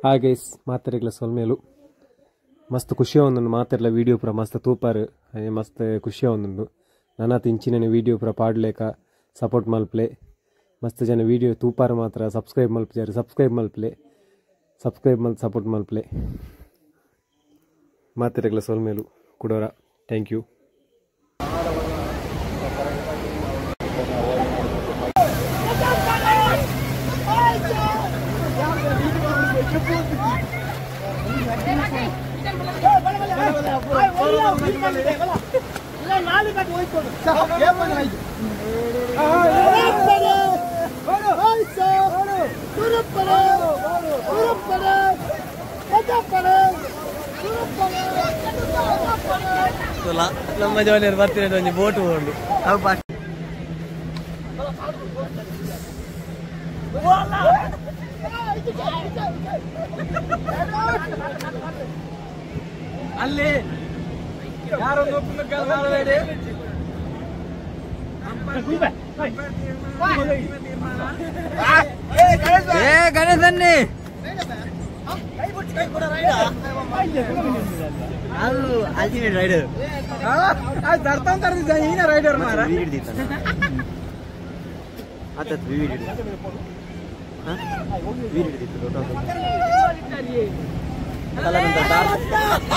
ಹಾಗೆ ಮಾತೆರೆಗ್ಲ ಸೊಲ್ಮೇಲು ಮಸ್ತ್ ಖುಷಿ ಒಂದುಂಡು ಮಾತೆರ್ಲ ವೀಡಿಯೋ ಪೂರ ಮಸ್ತ್ ತೂಪಾರು ಮಸ್ತ್ ಖುಷಿ ಒಂದುಂಡು ನನಾತ್ ಇಂಚಿನ ವೀಡಿಯೋ ಪೂರ ಪಾಡ್ಲೇಕ ಸಪೋರ್ಟ್ ಮಲ್ಪ್ಲೆ ಮಸ್ತ್ ಜನ ವೀಡಿಯೋ ತೂಪಾರು ಮಾತ್ರ ಸಬ್ಸ್ಕ್ರೈಬ್ ಮಲ್ಪುಜಾರು ಸಬ್ಸ್ಕ್ರೈಬ್ ಮಲ್ಪ್ಲೆ ಸಬ್ಸ್ಕ್ರೈಬ್ ಮಲ್ ಸಪೋರ್ಟ್ ಮಲ್ಪ್ಲೆ ಮಾತೆರೆಗ್ಲ ಸೊಲ್ಮೇಲು ಕುಡೋರ thank you. ನಮ್ಮ ಜೋಲಿಯರು ಬರ್ತೀನಿ ಒಂಜಿ ಬೋಟ್ ಹೋಂಡು ಅವು ಅಲ್ಲಿ ಯಾರೋ ಏ ಗಣೇಶನ್ನಿ ultimate rider rider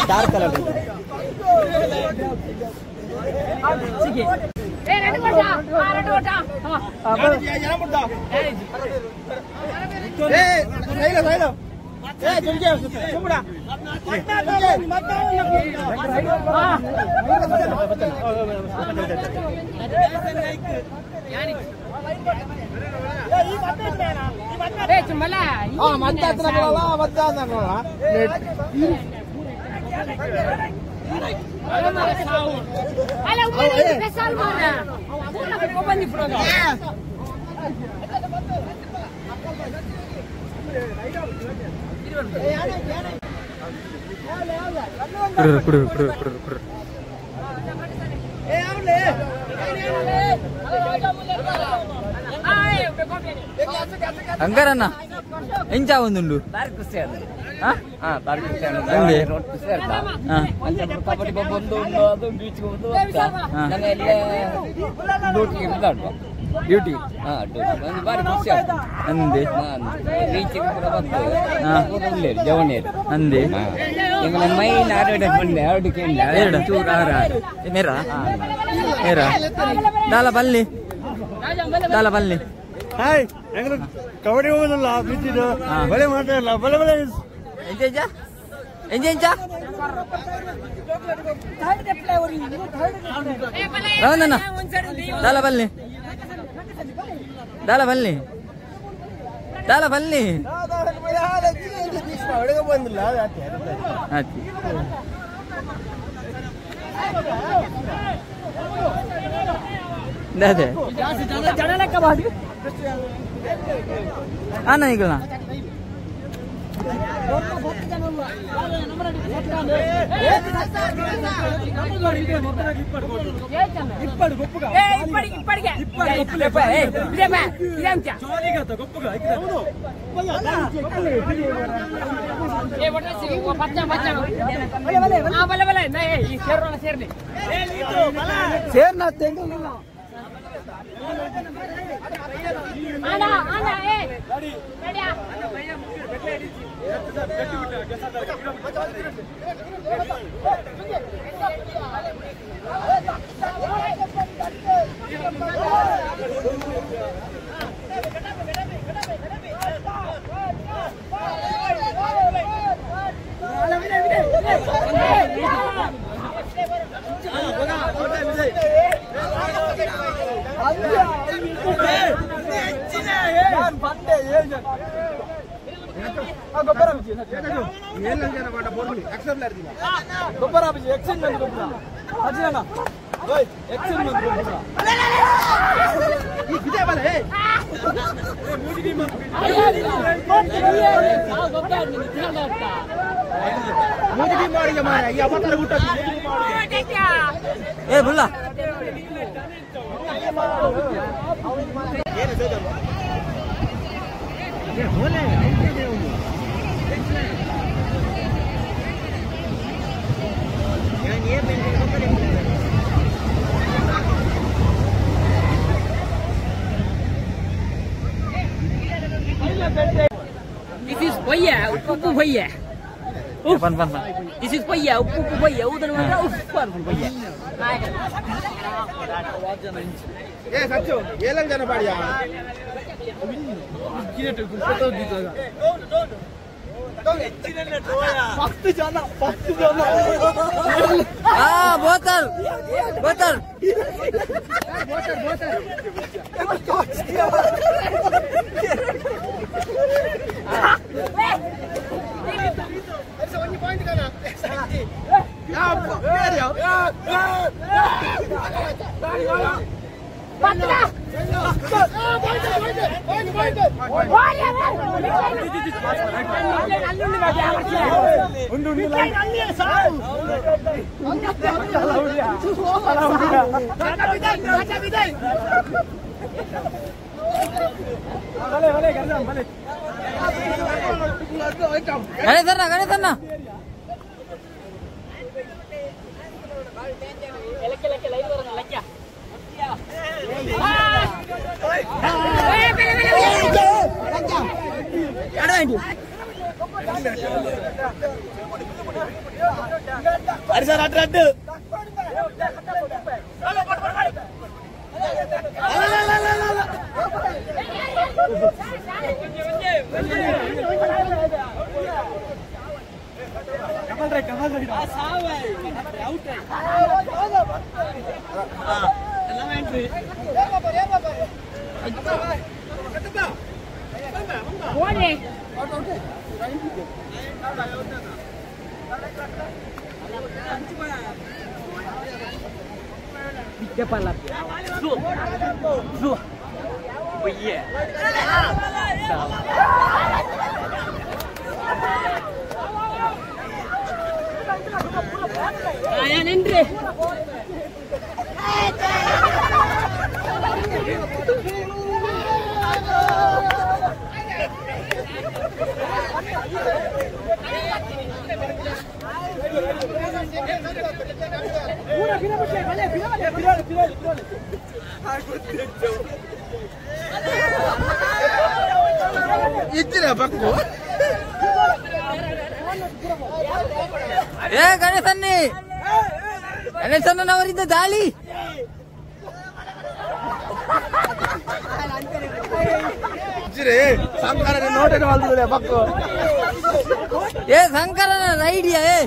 dark colour ಕುಡು ಕುಡು ಕುಡು ಕುಡು ಅಂಗಾರಣ್ಣ ಎಂಚ ಒಂದುಂಡು ಡ್ಯೂಟಿ ಅಂದೆ ಅಂದೆ ನೇರ ನೇರ ದಾಲ ಬಲ್ಲಿ ದಾಲ ಬಲ್ಲಿ ಹಾಯ್ ಕಬಡ್ಡಿ ಹೋಗೋದಿಲ್ಲ ಬಿದ್ದಿದ್ದು ಬಳೆ ಮಾಡ್ತಾ ಇಲ್ಲ ಬಳೆ ಬಳೆ ಎಂಚ ಎಂಚ ಎಂಚ ರವನಣ್ಣ ದಾಲ ಬಲ್ಲಿ ದಾಲ ಬಲ್ಲಿ ದಾಲ ಬಲ್ಲಿ ಆಯ್ತು ಅದೇ ಅಣ್ಣ ಈಗ ಏ ಬುಲ್ಲ This is ಪೊಯ್ಯ ಉಪ್ಪು ಪೊಯ್ಯ. ಪನ್ ಪನ್ This is ಪೊಯ್ಯ ಉಪ್ಪು ಉಪ್ಪು ಪೊಯ್ಯ ಊದನ ಮಾತ್ರ ಉಪ್ಪು ಅನ್ಕೊಂಡು ಪೊಯ್ಯ. ಏ ಸಚ್ಚು ಏಲಂ ಜನ ಪಾಡಿಯಾ ಆ ಬೋತಲ್ ಬೋತಲ್ ಗಣೇಶಣ್ಣ ಗಣೇಶಣ್ಣ ಏ ಗಣೇಶನ್ನಿ ಗಣೇಶಣ್ಣನವರಿಂದ ದಾಳಿ. ಏ ಶಂಕರನ ರೈಡಿಯಾ ಏ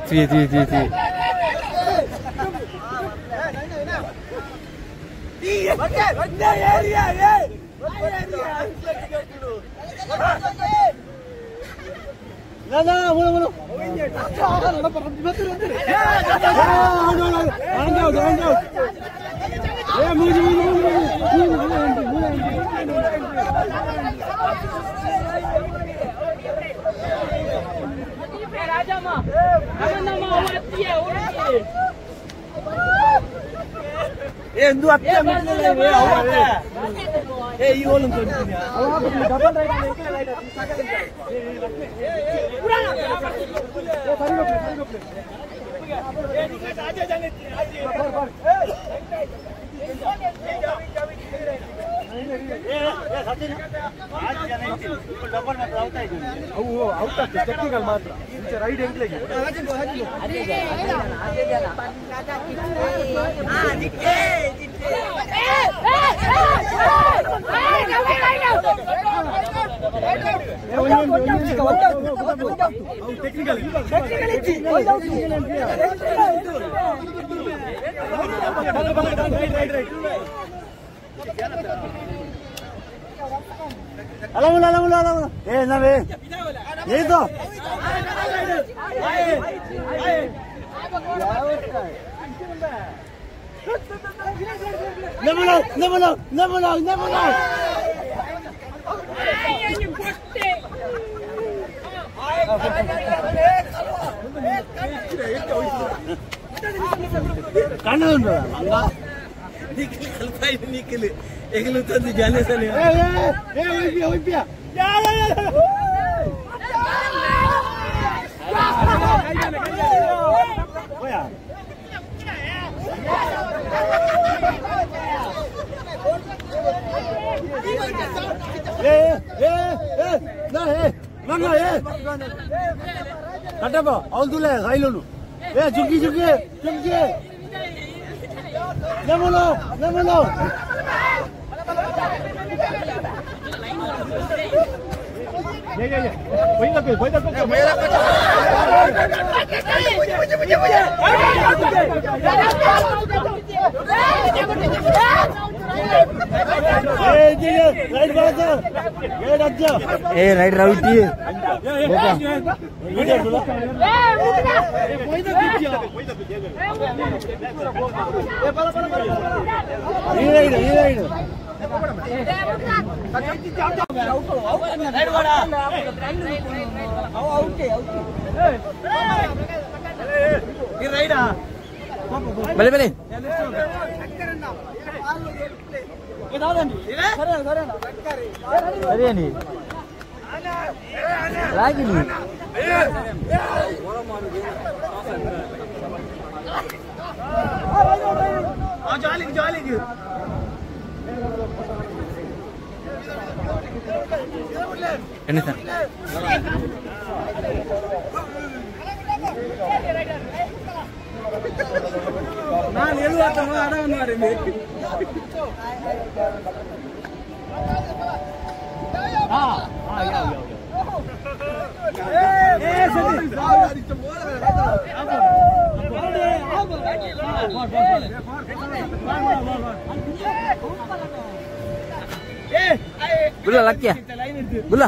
对对对对。 ಟೆಕ್ನಿಕಲ್ ಮಾತ್ರ ride ಎಂಕ್ಲೆಗೆ Never never never never. A right Rowdy ಬಲೆ ಬಲೆ ಸರಿಯಾನಿ ರಾಗಿನಿ ನಾನು ಎಲ್ಲಿ ಆಡವನ್ನು ಬುಲ್ಲ ಲಕ್ಕಿಯ ಬುಲ್ಲ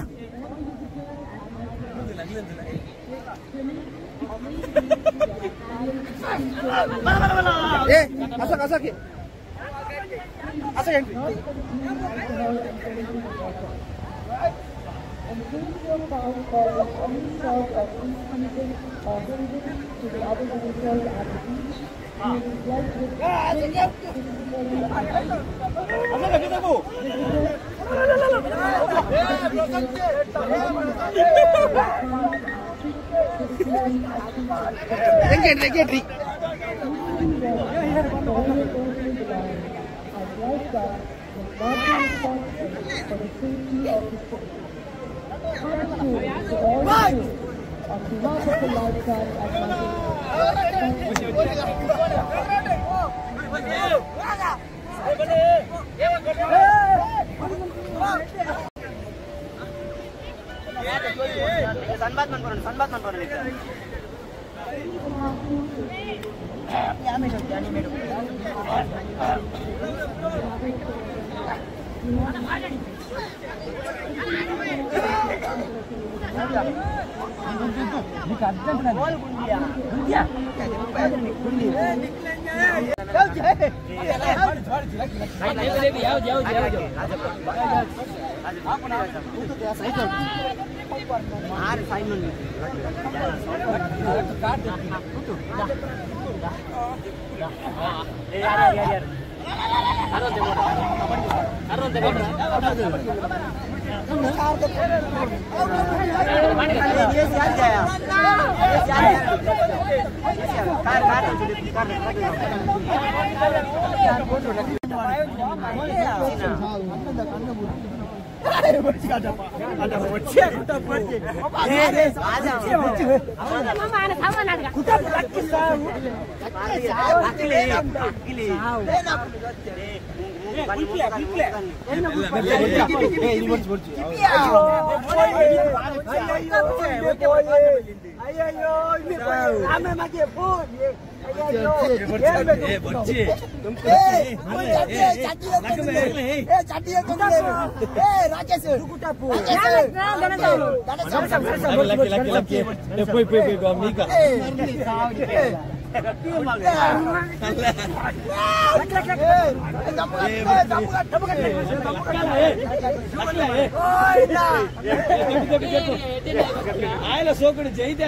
ಆಯ್ಲ ಸೋಕುಡು ಜೈದೆ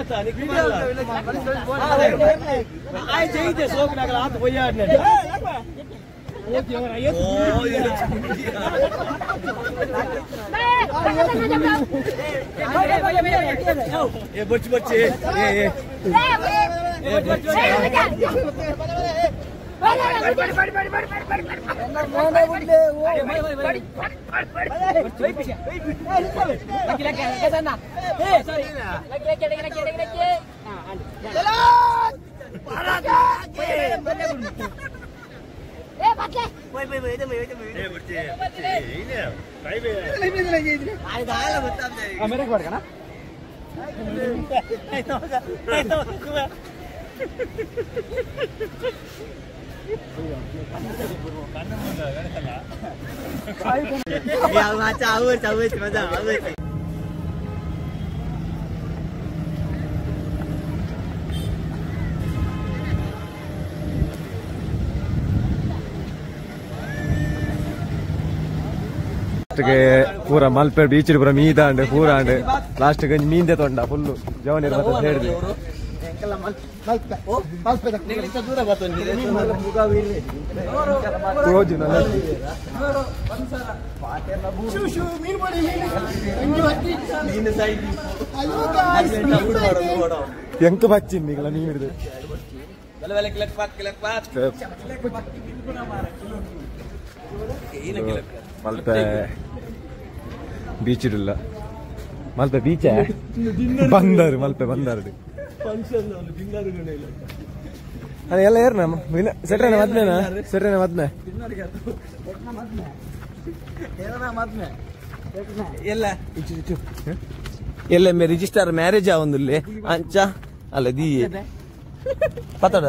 ಆಯ್ ಜೈದೆ ಸೋಕುನಾಗಲ ಆತ ಪೊಯ್ಯಾಡ್ನೆ ಏ ಬೊಚ್ಚು ಬೊಚ್ಚಿ ಏ ಏ ಪೂರ ಮಲ್ಪೆ ಬೀಚ್ ಪೂರ ಮೀದಾಂಡ್ ಪೂರ ಅಂಡ್ ಲಾಸ್ಟ್ ಗಂಜಿ ಮೀಂದೆ ತೊಂಡ ಫುಲ್ಲು ಜವನ್ ಸೇರಿದೆ ಎಂಕ ಬಚ್ಚಿಂದಿಗಳ ನೀರು ಹಿಡಿದು ಮಲ್ಪೆ ಬೀಚ್ ಇರಲ್ಲ ಮಲ್ಪೆ ಬೀಚ್ ಬಂದರು ಮಲ್ಪೆ ಬಂದರು ಅದೇ ಎಲ್ಲ ಏರ್ನ ಸೆಟ್ರೇನ ಮದ್ಮೇನಾ ಸೆಟ್ರೇನ ಮದ್ಮೆ ಎಲ್ಲ ಎಲ್ಲ ರಿಜಿಸ್ಟರ್ ಮ್ಯಾರೇಜ್ ಆವೊಂದುಲ್ಲೆ ಅಂಚ ಅಲ್ಲ ದೀ ಪತ್ತಡ.